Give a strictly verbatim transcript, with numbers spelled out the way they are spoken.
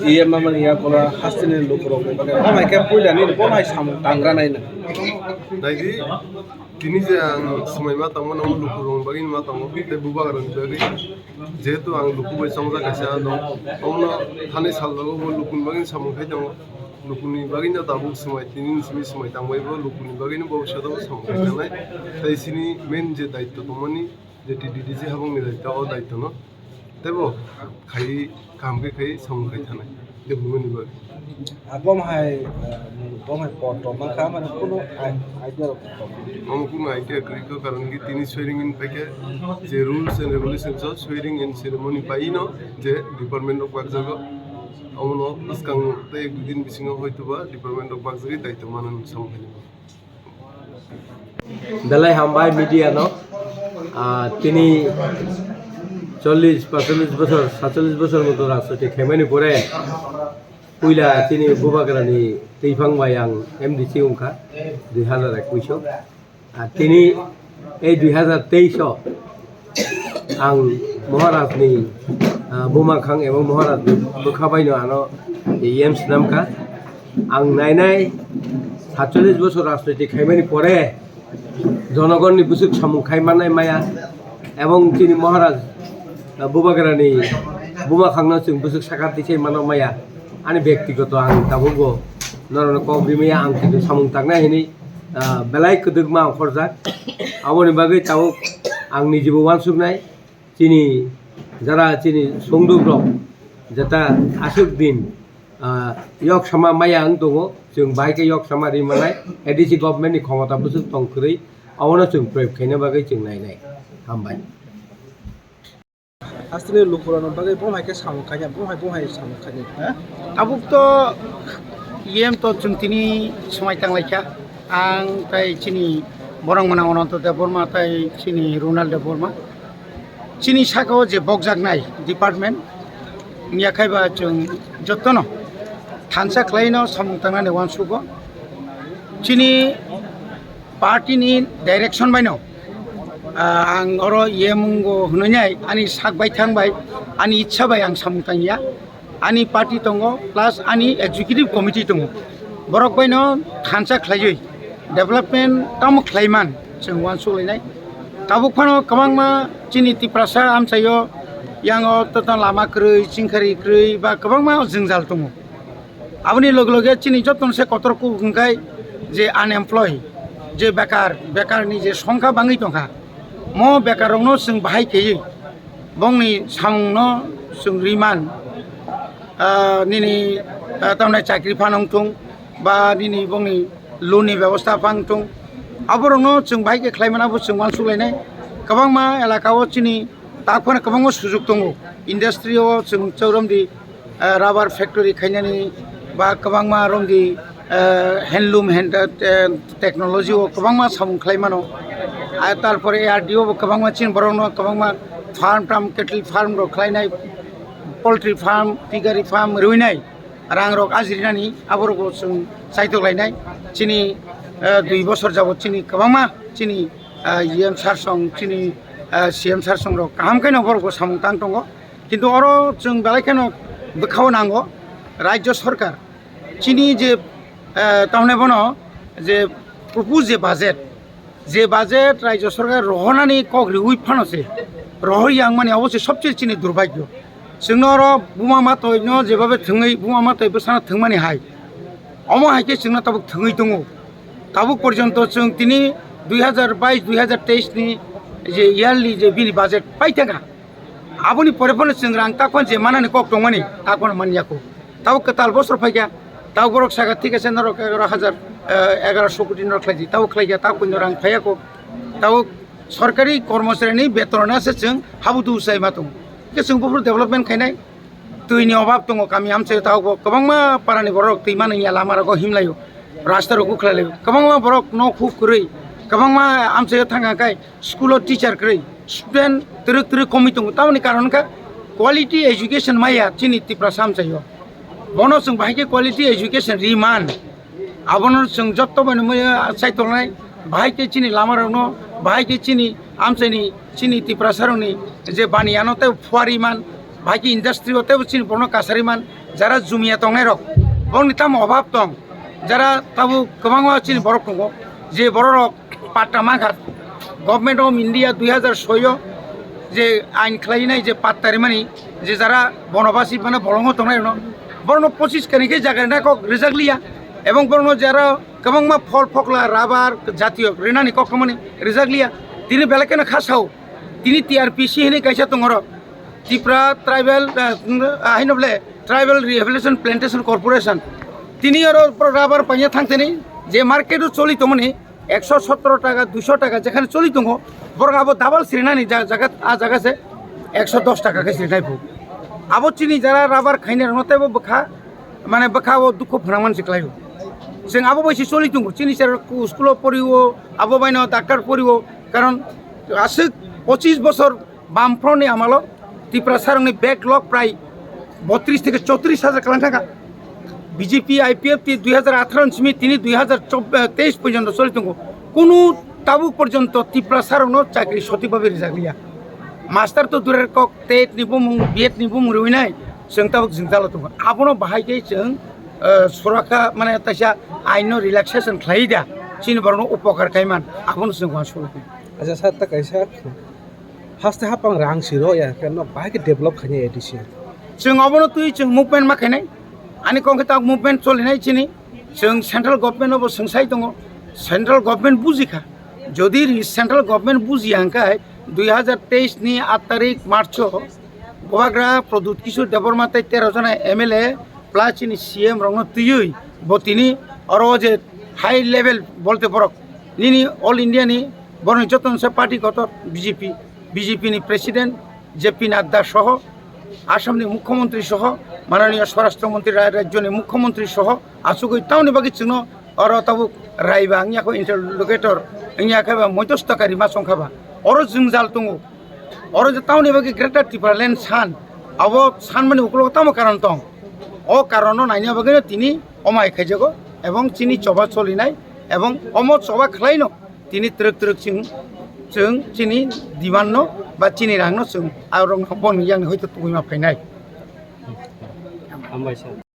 Iye mamani ya kola hasteni lukurok ni bagwi. Bo hai khe puila nini bo hai samung tangra nai na. Naidi, tini je ang swmai ma tongma nangma lukurok ni bagwi ma tongo, tei bubagra ni bagwi. Jehetu ang luku bai chongjak kaisa dong, omono thani saljago bo lukuni bagwi samung khai tongo. Lukuni bagwi no tabuk swmai, tini ni simi swmai tangbai bo lukuni bagwi no bo bwsajak samung khai tongnai. Tei chini main je daityo tongmani, je T D D C habangni daityo, o daityono teibo khai kaham khe khai samung khai thanai, je bumani bagwi. Abom hai, eh, bom hai poto mankha, mane kuno i-, idea rok tongo. Omo kuno idea kwrwi kho, karon ki tini swearing in paikhe je rules and regulations o swearing in ceremony paino je department rok bakjago. Omono bwskango tei ek dui din bisingo hoitoba department rok bakjagwi daityo manani samung khai nai. Belai hambai media no, ah, tini chollish, panchollish bosor, satchollish bosor moto rajniti khaimani pore puila tini bubagrani twiphang bai ang M D C wngkha dui hazar ekush o. Ah, tini ei dui hazar teis o ang Maharaj ni, ah, buma khang ebong Maharaj ni bwkha bai no ano yem swnam kha. Ang nai nai satchollish bosor rajniti khaimani pore jonogon ni bwswk samung khai manai maya ebong chini Maharaj, ah, bubagra ni buma khang no chwng bwswk saka tisai mano maya ani bektigoto ang tabuk bo norok no kok rimaya ang kintu samung tangnai hinui, ah, belai kwdwkma ongkhorjak. Aboni bagwi tabuk ang nijibo uansuknai, chini jara chini songduk rok jeta aswk din, ah, yok sama maya wng tongo, chwng bahai khe yok sama ri manai, A D C government ni khomota bwswk tong kwrwi, abono chwng proyog khaina bagwi chwng nainai. Hambai. Hasteni lukurokni bagwi bo hai khe samung khainai, bo hai, bo hai samung khainai. Tabuk to yem to chwng tini swmai tanglaikha. Ang tei chini borok mwnang Ananto Debbarma tei chini Ronald Debbarma. Chini saka o je bokjaknai department, wngya khai ba chwng jotono thansa khlaino samung tangnani uansugo. Chini party ni direction baino, ah, ang oro yemungo hwnwi nai ani sak bai thang bai, ani ichha bai ang samung tangya. Ani party tongo, plus ani executive committee tongo. Borok baino thansa khlaiwi development tamo khlaiman chwng uansuk lainai. Tabuk phano kwbangma chini Tiprasa amchaio yango totno lama kwrwi, chingkhari kwrwi ba kwbangma jwngjal tongo. Aboni loge loge chini jotono se kotor kuk hwnkhe je unemployed, je bekar, bekarni je songkha bangwi tongkha, mo bekarrokno chwng bahai khaiwi bongni samungno chwng riman, ah, nini, ah, tamni chakri phano wngthung ba nini bongni loan ni bebosta phano wngthung, aborokno chwng bahai khe khlaimano bo chwng uansuk lainai. Kwbangma elaka o chini tak phano kwbangma sujuk tongo, industry o chwng chauramdi, eh, rubber factory khainani ba kwbangma romdi, eh, handloom hand, eh, technology o kwbangma samung khlai mano. Ar tarpore A R D O bo kwbangma chini borokno kwbangma farm tam cattle farm rok khlainai, poultry farm, piggery farm rwinai rang rok ajirinani aborok bo chwng chaitok lainai. Chini, eh, dui bosor jabot chini kwbangma chini, eh, E M sir song, chini, eh, C M sir song rok kaham khe no borok bo samung tang tongo. Kintu oro chwng belai kheno bwkhao nango Rajya Sarkar chini je, eh, tamni bono je propose je budget, je budget Rajya Sarkar rohornani kok riui phano se rohor yang mani obo se sobse chini durbhagyo. Chwngno oro buma matoi no jebabe thwngwi buma matoi bwsano thwngmani hai, omo hai khe chwngno tabuk thwngwi tongo. Tabuk porjonto chwng tini dui hazar bais dui hazar teis ni je yearly je bini budget pai thangkha. Aboni pore phano chwng rang takhon je manani kok tongmani takhon manya kho. Tabuk kwtal bosor phaikha, tabuk borok saka thik ase norok egaroh hazar, eh, egaroh sho koti norok khlaidi, tabuk khlaikha, tabuk no rang phaiya kho. Tabuk sorkari kormocharini beton rwna se chwng habudu sai ma tongo. Khe chwng buphuru development khainai. Twi ni obab tongo kami amchaio, tabuk bo kwbangma para ni borok twi mani ya lama rogo himlaio, rasta rogo khlailaio, kwbangma borok nok huk kwrwi, kwbangma amchaio thangkha khai school o teacher kwrwi, student twrwk twrwk komwi tongo, tamoni karon kha quality education maya chini Tiprasa amchaio. Bono chwng bahai khe quality education ri man. Abono chwng jotto bai nw maya chai tongnai, bahai khe chini lama rokno, bahai khe chini amchaini, chini Tiprasa rokni je bani ano tei phuari man, Bahai khe industry o teibo chini borokno kasari man, jara jumia tongnai rok, borokni tamo obhab tong, jara tabuk kwbangma chini borok tongo, je borok rok patta mankha. Government of India dui hazar soi o je ain khlainai je patta rimani, je jara bonobasi mane bolongo tongnai rokno, borokno pochis kani khe jaga rina kok rijak liya, ebong borokno jara kwbangma phol phokla, rubber jatiyo rinani kok thumani rijak liya. Tini belai kheno kha sao, tini T R P C hinwi kaisa tongo rok, Tripura Tribal, ah, ah, haino bole Tribal Rehabilitation Plantation Corporation. Tini oro borok rubber paina thangtini je market o choli tongmani ekso sotoro taka, duiso taka jekhane choli tongo, borok abo double sirinani ja-, jaga, a jaga se ekso dos taka khe sirinai phu. Abo chini jara rubber khainai rokno teibo bwkha, mane bwkha o dukhu phwnangmani se khlaio. Chwng abo bai se choli tongo, chini sir school o poriwo, abo baino doctor poriwo, karon aswk pochis bosor Bamfront ni amalo Tiprasa rokni backlog prai botris theke chotris hajar kwlang thangkha. B J P I P F T dui hazar atharo ni simi tini dui hazar teis porjonto choli tongo. Kunu tabuk porjonto Tiprasa rokno chakri sotik bhabe rijak liya. Master to durer kok, tet ni bumung, B Ed ni bumung riwi nai, chwng tabuk jwngjalo tongo. Abono bahai khe chwng, eh, soraka mane taisa ain no relaxation khlai da, chini borok no upokar khai man, abono chwng uansukha. Acha sir, ta kaisa haste hapang rang siro ya, khe no bahai khe develop khainai A D C. Chwng obono twi chwng movement ma khainai. Ani kok khe ta movement cholinai chini. Chwng central government no bo swngsai tongo. Central government bujikha. Jodi ri-, central government bujiya hwnkhe dui hazar teis ni aat tarik March o Bubagra Pradyut Kishore Debbarma tei tero jona M L A plus chini C M rokno twiwi bo tini oro je high level bolte borok nini All India ni borokni joto se party kotor B J P, B J P ni president J P Nadda soho, Assam ni mukhyamantri soho, mananiya swarashtra mantri ra-, rajyo ni mukhyamantri soho, achugwi tamoni bagwi chwngno oro tabuk raiba wngya kho, interlocutor wngya khe ba moidhosto kari ma chongkha ba. Oro jwngjal tongo. Oro je tamoni bagwi Greater Tipraland san, abo sanmani ukulogo tamo karon tong? O karono naina bagwino tini omo hai khaijago ebong chini choba cholinai ebong omo choba khlaino tini twrwk twrwk chwng, chwng chini demand no ba chini rang no chwng arokno boni yakni hoito tubui ma phainai. Hambai sir.